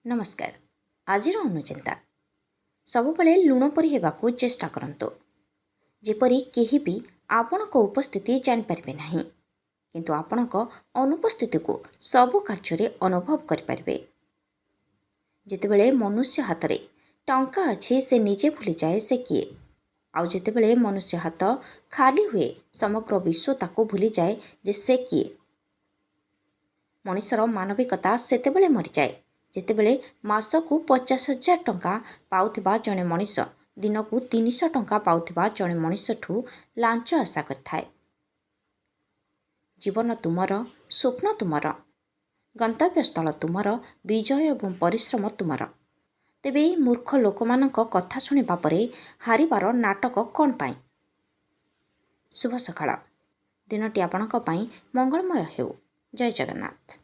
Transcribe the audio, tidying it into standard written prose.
ନମସ୍କାର। ଆଜିର ଅନୁଚିନ୍ତା: ସବୁବେଳେ ଲୁଣ ପରି ହେବାକୁ ଚେଷ୍ଟା କରନ୍ତୁ, ଯେପରି କେହି ବି ଆପଣଙ୍କ ଉପସ୍ଥିତି ଜାଣିପାରିବେ ନାହିଁ, କିନ୍ତୁ ଆପଣଙ୍କ ଅନୁପସ୍ଥିତିକୁ ସବୁ କାର୍ଯ୍ୟରେ ଅନୁଭବ କରିପାରିବେ। ଯେତେବେଳେ ମନୁଷ୍ୟ ହାତରେ ଟଙ୍କା ଅଛି, ସେ ନିଜେ ଭୁଲିଯାଏ ସେ କିଏ। ଆଉ ଯେତେବେଳେ ମନୁଷ୍ୟ ହାତ ଖାଲି ହୁଏ, ସମଗ୍ର ବିଶ୍ୱ ତାକୁ ଭୁଲିଯାଏ ଯେ ସେ କିଏ। ମଣିଷର ମାନବିକତା ସେତେବେଳେ ମରିଯାଏ, ଯେତେବେଳେ ମାସକୁ 50,000 ଟଙ୍କା ପାଉଥିବା ଜଣେ ମଣିଷ ଦିନକୁ 300 ଟଙ୍କା ପାଉଥିବା ଜଣେ ମଣିଷଠୁ ଲାଞ୍ଚ ଆଶା କରିଥାଏ। ଜୀବନ ତୁମର, ସ୍ୱପ୍ନ ତୁମର, ଗନ୍ତବ୍ୟସ୍ଥଳ ତୁମର, ବିଜୟ ଏବଂ ପରିଶ୍ରମ ତୁମର। ତେବେ ଏହି ମୂର୍ଖ ଲୋକମାନଙ୍କ କଥା ଶୁଣିବା ପରେ ହାରିବାର ନାଟକ କ'ଣ ପାଇଁ? ଶୁଭ ସକାଳ। ଦିନଟି ଆପଣଙ୍କ ପାଇଁ ମଙ୍ଗଳମୟ ହେଉ। ଜୟ ଜଗନ୍ନାଥ।